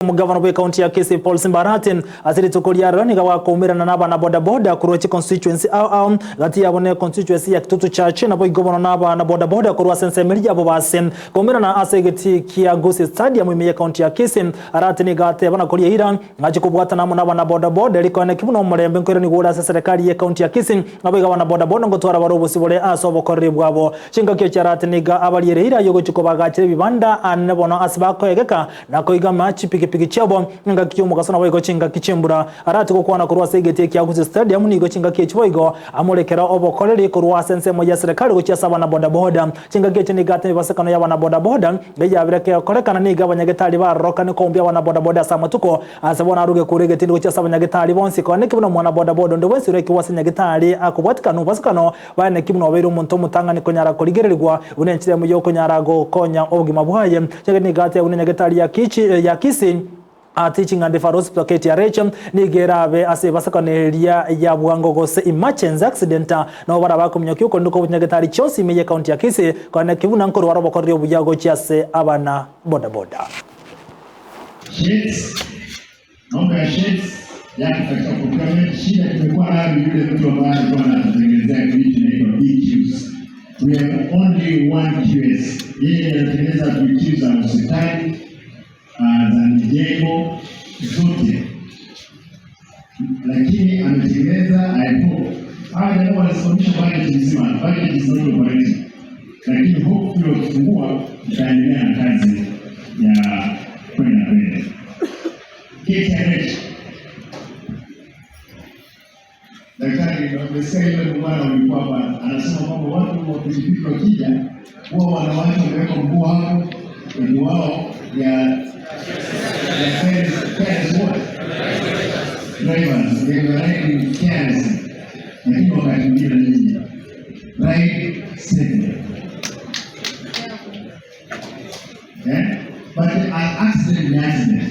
Omogavana bw'ekaunti ya Kisii Paul Simba Arati ase rituko ria rero nigo agakoumerana n'abana boda boda korwa chiconstituency ao ao gati yabo ne constituency ya Kitutu Church naboigo bono n'abana boda boda korwa ase ensemo eria yabo base koumerana ase egetii kia Gusii Stadium ime y'ekaunti ya Kisii. Arati nigo ateba na koria eira ng'ache kobwatana amo n'abana boda boda eri koeneki buna omorembe nkoiranigwa ore ase eserekari y'ekaunti ya Kisii naboigo abana boda boda ngotwara bare obosibore ase obokoreri bwabo. Chingaki echi Arati nigo abariere eira y'ogochia kobagachera ebibanda ane bono ase bakoegeka Na koigama chipigipigi chiabo engaki y'omogaso naboigo chingaki chi'embura. Arati gokwana korwa ase egetii kia Gusii Stadium nigo chingaki echi boigo amorekera obokoreri korwa ase ensemo ya serikali gochia ase abana bodaboda. Chingaki echi nigo ate emebasekano y'abana bodaboda eyabire kegokorekana nigo abanyagetari barorokane koumbia abana bodaboda ase amatuko ase bono aruge kure egetindi gochia ase abanyagetari bonsi koeneki buna omwana bodaboda onde bwensi orekigwe ase nyagetari akobwatikana omobasekano Baane ki buna obeire omonto omotang'ani konyara korigererigwa buna enchera emo y'okonyara gokonya obogima bwaye? Ekiagera nigo ateba buna nyagetari ya Kichi, ya Kisi, Teaching and Referral Hospital, KTRH, nigo erabe ase ebasakano eria ya bwango gose emergency accident, nabo barabe akominyokia okorendwa kwa chinyagetari chionsi ime y'ecounty ya Kisii, korende ki buna nkorwara obokoreri obuya gochia ase abana bodaboda. Shades, Mambo ya sheds yako katika procurement. Shida tumekuwa nayo ni yule mtu ambaye alikuwa anatutengenezea kitu inaitwa BQs. We have only one QS. Yeye anatengeneza BQ za hospitali, uh, za mijengo zote, lakini ametengeneza I hope hawa jamaa walisimamisha budget nzima, budget is not operating, lakini hopefully wakifungua itaendelea na kazi ya kwenda mbele. KTRH Daktari, umesikia yule bwana ulikuwa hapa anasema kwamba watu wa pikipiki wakija huwa wanawake wameweka mguu hapo, mguu wao ya ya careless careless what drivers they were riding carelessly, lakini wakati mwingine nyinyi ride safely eh, but an accident ni accident.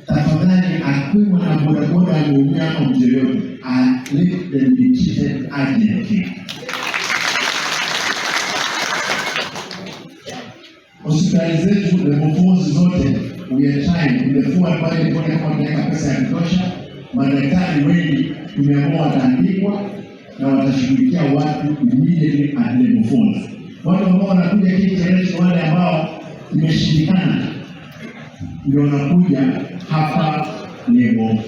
Tafadhali akuwe mwana bodaboda ameumia ama mtu yoyote, let them be treated urgently. Hospitali zetu level fours zote we are trying with the forward budget kuona kama tunaweka pesa ya kutosha. Madaktari wengi tumeamua wataandikwa na watashughulikia watu immediately at level fours. Watu ambao wanakuja KTRH ni wale ambao imeshindikana, ndio wanakuja hapa level.